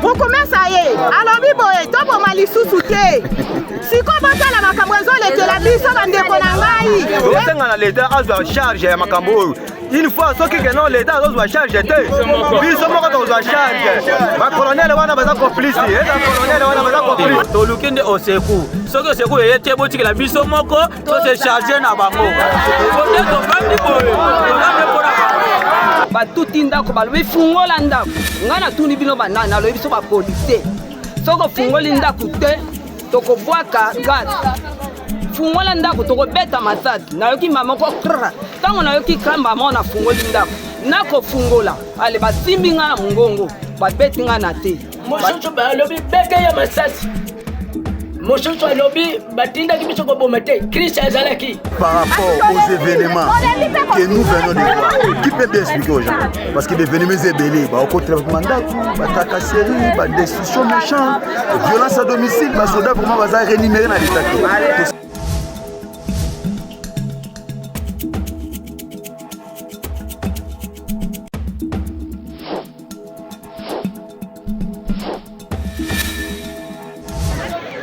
Bourgmestre ye alobi boye toboma lisusu te. Sikoyo botala makambo ezolekela biso bandeko na ngai. Tosenga na leta azwa charge ya makambo oyo. Une fois soki ke non leta azozwa charge te, biso moko tokozwa charge. Bakolonele wana baza complice, eza kolonele wana baza complice. Toluki nde oseku, soki oseku eye te botikela biso moko to se charge na bango. Nde tovandi boye, tozande mpona bango. Batuti ndako balobi fungola ndako, ngai natuni bino banani, nalobi biso bapolisier, soki ofungoli ndako te tokobwaka gaz. Fungola ndako tokobeta masasi. Nayoki mama moko kra, ntango nayoki kra mama nafungoli ndako, nakofungola ale basimbi ngai na mongongo, babeti ngai na te. Mosusu balobi beta ya masasi, mosusu alobi batindaki biso koboma te, Christ azalaki. Par rapport aux événements que nous venons de voir, qui peut bien expliquer aux gens? Parce que l'événement est belé, bah, au côté de mandat, bah, tracasserie, bah, destruction méchante, violence à domicile, bah, soldats vraiment, bah, ça rémunéré dans l'état.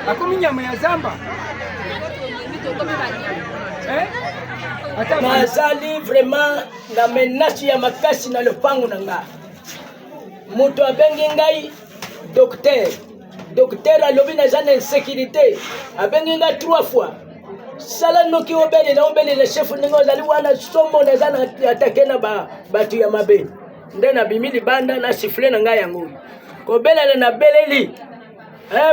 Akomi nyama ya zamba. Eh? Nazali vraiment na menace ya makasi na lopango na nga. Moto abengi ngai docteur. Docteur alobi naza na insécurité. Abengi ngai 3 fois. Sala noki obelela obelela chef ndenge ozali wana somo naza na atake na bato ya mabe. Nde nabimi libanda na siffle na ngai yango. Kobelela na beleli.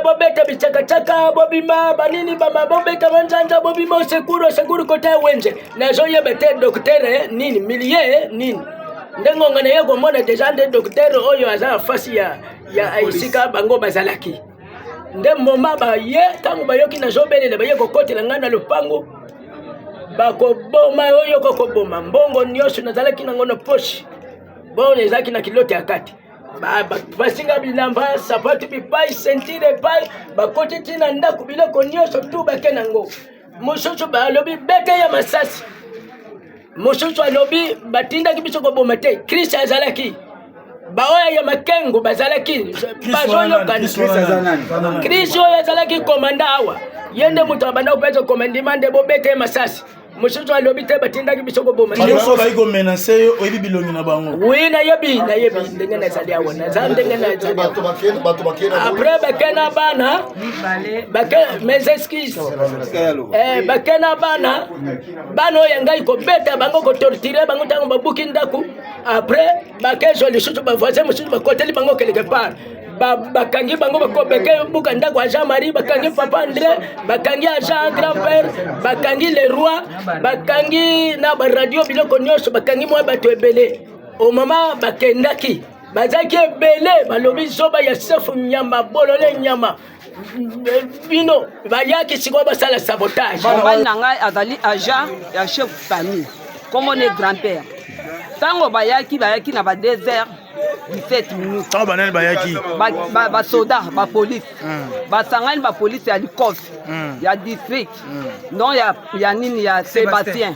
Bobeta bichakachaka, bobima banini bama, bobeta banzanza, bobima osekuru osekuru kota ya wenze. Nazoyeba te docteur nini milie nini. Nde ngonga na ye komona deja nde docteur oyo aza na fasi ya esika bango bazalaki. Nde moma baye ntango bayoki nazobelela baye kokotela ngai na lopango, bakoboma oyo kokoboma mbongo nyonso nazalaki nango na poche, bongo ezalaki na kilote ya kati. Basinga bilamba, sapatu bipai, ceinture epai, bakoti ti na ndako, biloko nyonso tu bake nango. Mosusu balobi bete ya masasi, mosusu alobi batindaki biso koboma te, Christ azalaki, baoyo ya makengo bazalaki bazoyokana. Christ oyo azalaki komanda awa, ye nde moto abanda kopesa komandima nde bobete ye masasi. Mosusu alobi te batindaki biso koboma. Nyonso bayi komenase yo, oyebi bilongi na bango? Oui, nayebi, nayebi ndenge nazali awa, naza ndenge nazali awa. Après bake na bana, bake mes excuses. Bake na bana, bana oyo ngai kobeta bango, kotortire bango ntango babuki ndako. Après bakezwa lisusu ba voisin mosusu bakoteli bango quelque part. Bakangi bango, bakobeke buka ndako ya Jean-Marie, bakangi papa André, bakangi agent grand-père, bakangi le roi, bakangi na ba radio biloko nyonso, bakangi mwa bato ebele. Au moment bakendaki, bazalaki ebele, balobi zoba ya sefu nyama, bolole nyama. Bino bayaki sikoyo basala sabotage. Mobali na ngai azali agent ya chef famille, kombo ne grand-père. Tango bayaki, bayaki na ba 2 heures 17 minutes. Tango banani bayaki? Ba soda, ba police. Basangani ba police ya Likof, ya district, non ya nini ya Sébastien.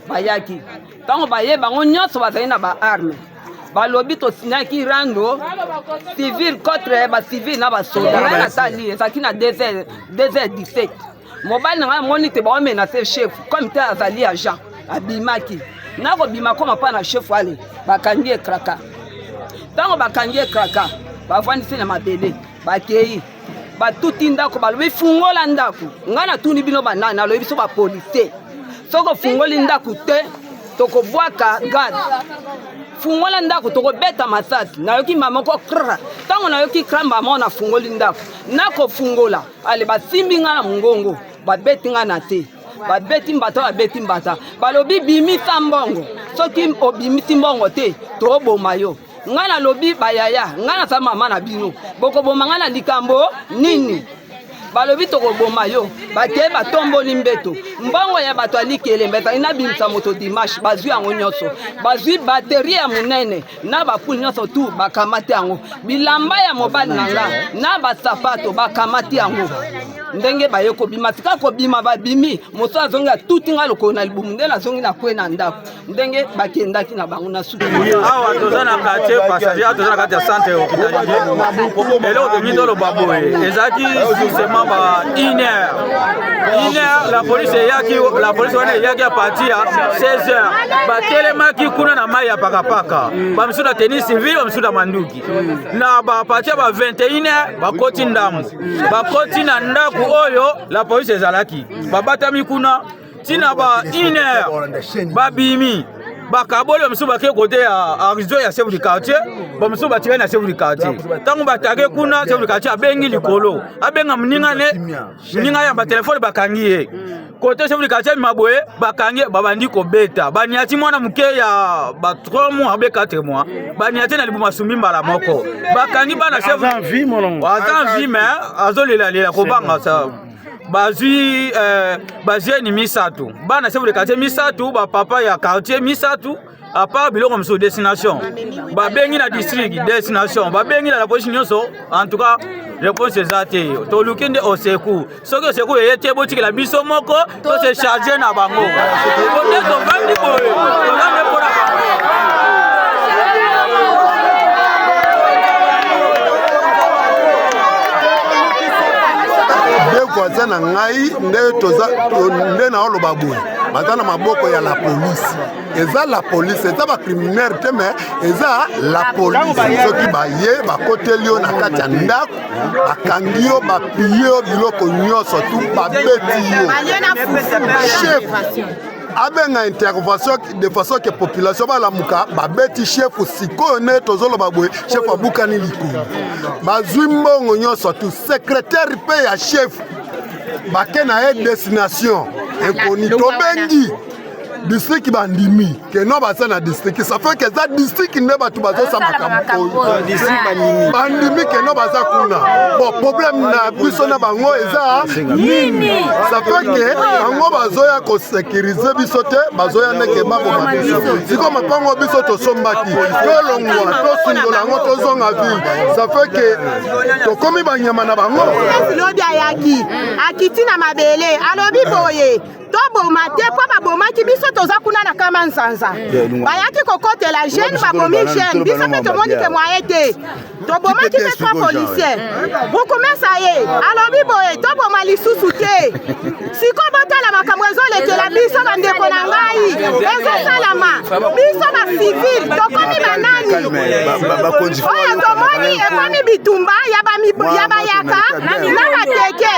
Bayaki. Tango baye bango nyonso bazali na ba armes. Balobi tosignaki rando civil contre ba civil na ba soda. Ngai natali ezalaki na deux heures, deux heures dix-sept. Mobali na ngai amoni te baomenase chef comme te azali agent, abimaki. Nakobima koma mpa na chef ale, bakangi ye kraka. Ntango bakangi ye kraka, bavandisi na mabele, bakei. Batuti ndako, balobi fungola ndako. Ngai natuni bino banani, nalobi biso ba policier. Soki ofungoli ndako te, tokobwaka gaz. Fungola ndako, tokobeta masasi. Nayoki mama moko kra. Ntango nayoki kra, mama nafungoli ndako. Nakofungola, ale basimbi ngai na mongongo, babeti ngai na te. Babeti mbata, babeti mbata. Balobi bimisa mbongo. Soki obimisi mbongo te, toboma yo. Ngai nalobi bayaya, ngai naza mama na bino. Bokoboma ngai na likambo nini? Balobi tokoboma yo. Bakei batomboli mbeto. Mbongo ya bato ya likelemba ezali nabimisa moto dimanche, bazwi yango nyonso. Bazwi batterie ya monene na bapule nyonso tu bakamati yango. Bilamba ya mobali na nga na basapato bakamati yango. Ndenge baye kobima, tika kobima babimi, moto azongi atuti nga lokolo na libumu, nde nazongi na kwe na ndako. Ndenge bakendaki na bango na suki. Awa toza na quartier passager, awa toza na kati ya centre hospitalier. Eloko tolingi toloba boye, ezalaki justement ba 1 heure. 1 heure la police eyaki, la police wana eyaki à partir ya 16 heures. Batelemaki kuna na mai ya pakapaka. Bamisusu na tenue civile, bamisusu na manduki. Na ba partir ya ba 21 heures bakoti ndambo. Bakoti na ndako oyo la police ezalaki. Babatami kuna tina ba 1 heure babimi, bakaboli, bamosusu bake kote ya arizo ya chef du quartier, bamosusu batikali na chef du quartier. Ntango batake kuna, chef du quartier abengi likolo, abenga moninga ne moninga yamba telefone, bakangi ye kote chef du quartier abima boye, bakangi, babandi kobeta, baniati mwana moke ya ba 3 mois be 4 mois, baniati na libumu, asumbi mbala moko, bakangi bana chef. Aza en vie, molongo? Aza en vie, mais azolelalela kobanga sa. Bazwi bajeunes misato, bana chef de quartier misato, bapapa ya quartier misato, à part biloko mosusu. Destination babengi na district, destination babengi na la police nyonso. En tout cas réponse eza te. Toluki nde au secours. Soki au secours eye te, botikela biso moko tose charge na bango. Nde tovandi boye, toza nde mpona bango. Nde voisin na ngai, nde toza, nde naoloba boye, baza na maboko ya la police. Eza la police, eza bacriminels te, mais eza la police. Soki baye, bakoteli yo na kati ya ndako, bakangi yo, bapiller yo biloko nyonso tu, babeti yo. Chef abenga intervention de façon que population balamuka, babeti chef. Sikoyo nde tozoloba boye, chef abukani likolo, bazwi mbongo nyonso tu. Secrétaire mpe ya chef bake na ye destination inconnue. Tobengi district, bandimi que non, baza na district. Ça fait que eza district nde bato bazosala makambo oyo. Bandimi que non, baza kuna. Bon, problème na biso na bango eza nini? Ça fait que bango bazoya kosécuriser biso te, bazoya ndenge baboma biso. Sikoyo mapango biso tosombaki, tolongwa, tosundola yango, tozonga ville. Ça fait que tokomi banyama na bango. Lobi ayaki, akiti na mabele, alobi boye: toboma te, mpo babomaki biso. Toza kuna na kama nzanza, bayaki kokotela jeune, babomi jeune. Biso mpe tomoni que moyen te, tobomaki mpe trois policier. Bourgmestre ye alobi boye: toboma lisusu te. Sikoyo botala makambo ezolekela biso, bandeko na ngai, ezosalama biso bacivils. Tokomi banani? Oyo tomoni ekomi bitumba ya bayaka na bateke,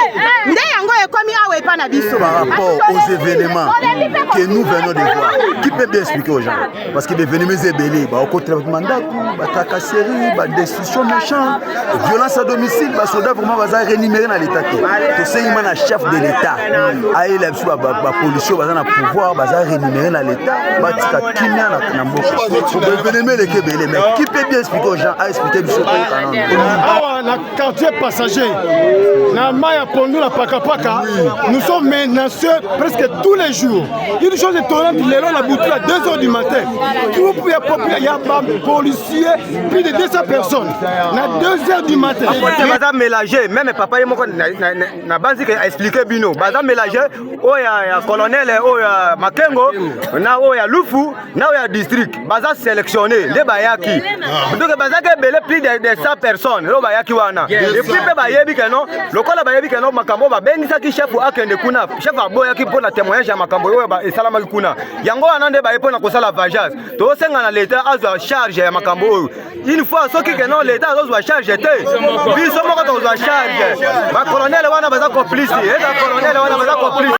nde yango ekomi awa epa na biso. Par rapport aux événements que nous venons de voir, qui peut bien expliquer aux gens? Parce que l'événement est ebele, bakotela bato mandako, batracasserie, badestruction méchante, violence à domicile. Basoda vraiment baza rémunéré na l'état te. Tosengi ma na chef de l'état ayela biso bapoliciers baza na pouvoir, baza rémunéré na l'état, batika kimia na mboka. Événement eleki ebele, mais qui peut bien expliquer aux gens? Aexpliquer biso, toyoka nano. Awa na quartier passager, na mai ya pondu, na pakapaka, nous sommes menacés presque tous les jours. Une chose étonnante, lelo na butu à 2 heures du matin, groupe ya populaire ya bapolicier, plus de 200 personnes, na 2 heures du matin. Baza mélange. Même papa ye moko na banzi que aexpliquer bino, baza mélange, oyo ya colonel, oyo ya Makengo, na oyo ya Lufu, na oyo ya district. Baza sélectionné nde bayaki. Donc bazaki ebele, plus de 100 personnes oyo bayaki wana. Et puis mpe bayebi que non, lokola bayebi que non, makambo oyo babengisaki chef akende kuna, chef aboyaki mpona témoignage ya makambo oyo esalamaki kuna. Yango wana nde baye mpona kosala vengeance. Tosenga na leta azwa charge ya makambo oyo. Une fois soki que non, leta azozwa charge te, biso moko tozwa charge. Bacolonel wana baza complice, eza colonel wana baza complice.